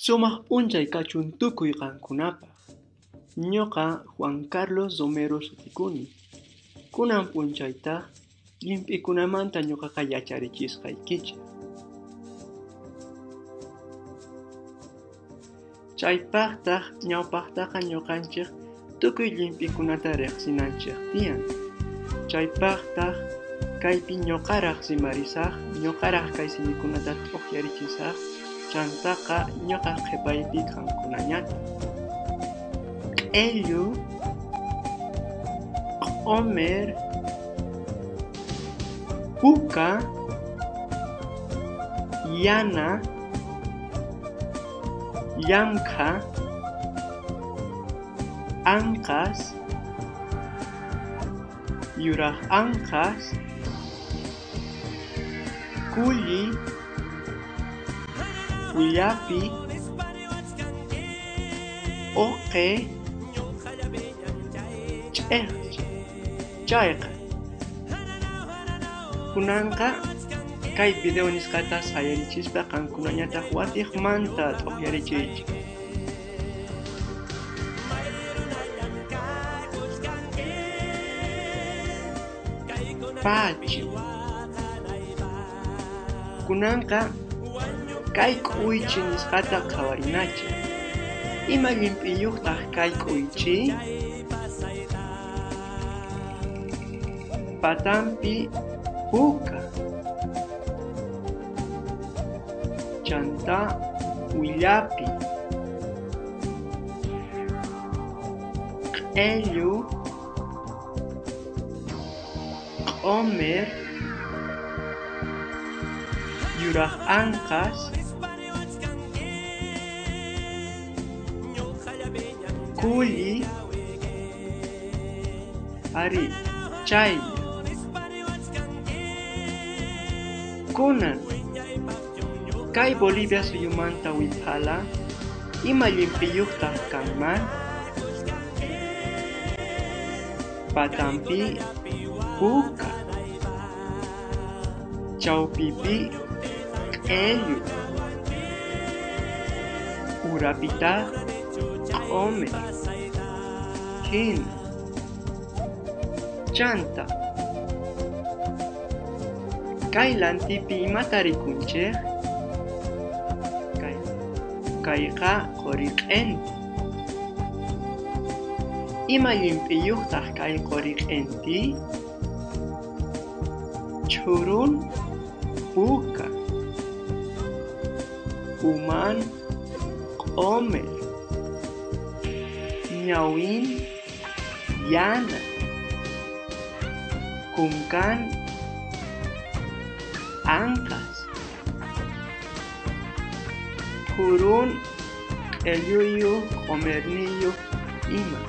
Sumaq p'unchay kachun tukuy qankunapaq. Ñuqa Juan Carlos Romero sutikuni. Kunan p'unchaytaq llimp'ikunamanta ñuqaqa yacharichisqaykichik. Chaypaqtaq ñawpaqtaqa ñuqanchik tukuy llimp'ikunata riqsinanchik tiyan. Chaypaqtaq kaypi ñuqaraq rimarisaq, ñuqaraq kay simikunata t'uqyarichisaq, chantaqa ñuqa qhipaypi qankunañataq. Q'illu, q'umir, puka, yana, llamkha, anqas, yuraq anqas, kulli, willapi, uqi, ch'iqchi. Chayqa kunanqa kay video nisqata sayarichispa qankunañataq watiqmanta t'uqyarichiychik. Pachi. Kunanqa kay k'uychi nisqata qhawarinachik. Ima llimp'iyuqtaq kay k'uychi? Patampi puka, chanta willapi, q'illu, q'umir, yuraq anqas, kulli, ari chaylla. Kunan kay Bolivia suyumanta wiphala, ima llimp'iyuqtaq kanman? Patampi puka, chawpipi q'illu, urapitaq q'umir. Hina. Chanta kay lantipi imata rikunchik? Kayqa quriq'inti. Ima llimp'iyuqtaq kay quriq'inti? Chhurun puka, uman q'umir, ñawin yana, kunkan anqas, phurun q'illuyuq q'umirniyuq ima,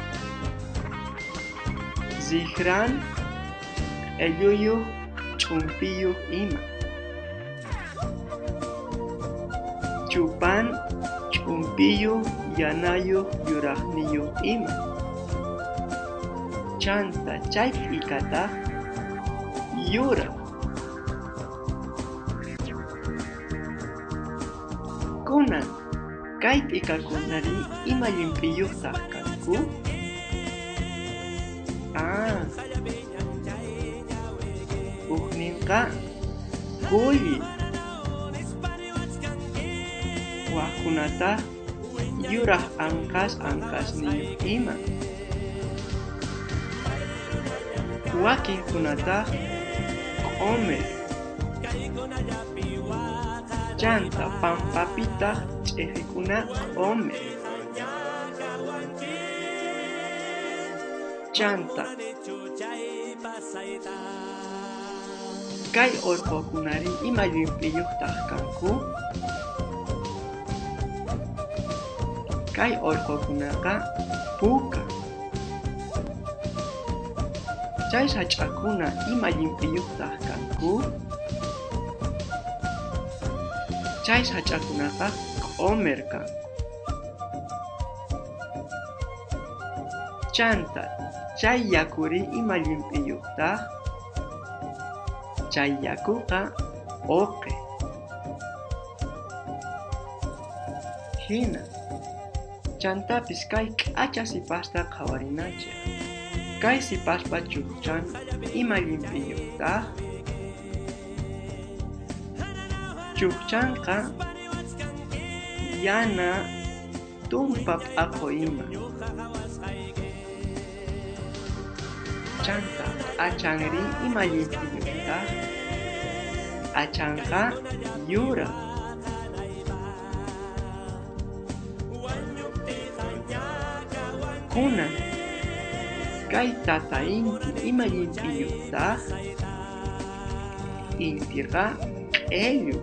riqran q'illuyuq ch'umpiyuq ima, chupan ch'umpiyuq yanayuq yuraqniyuq ima. Chanta chay t'ikataq yuraq. Kunan kay t'ikakunari ima llimp'iyuqtaq kanku? Ujninqa kulli, waqkunataq yuraq anqas anqasniyuq ima, wakinkunataq q'umir. Chanta pampapitaq ch'iqikuna q'umir. Chanta kay urqukunari ima llimp'iyuqtaq kanku? Kay urqukunaqa puka. Chay sach'akuna ima llimp'iyuqtaq kanku? Chay sach'akunaqa q'umir kanku. Chanta chay yakuri ima llimp'iyuqtaq? Chay yakuqa uqi. Jina. Chantapis kay k'acha sipasta qhawarinachik. Kay sipaspa chukchan ima llimp'iyuqtaq? Chukchanqa yana tumpa p'aqu ima. Chanta p'achanri ima llimp'iyuqtaq? P'achanqa yuraq. Kunan kay tata inti ima llimp'iyuqtaq? Intiqa q'illu,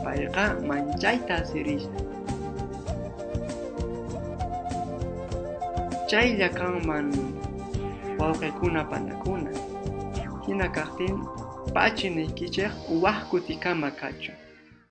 payqa manchayta asirishan. Chaylla kanman wawqikuna panakuna. Hina kaqtin pachi niykichik wak kutikama kachun.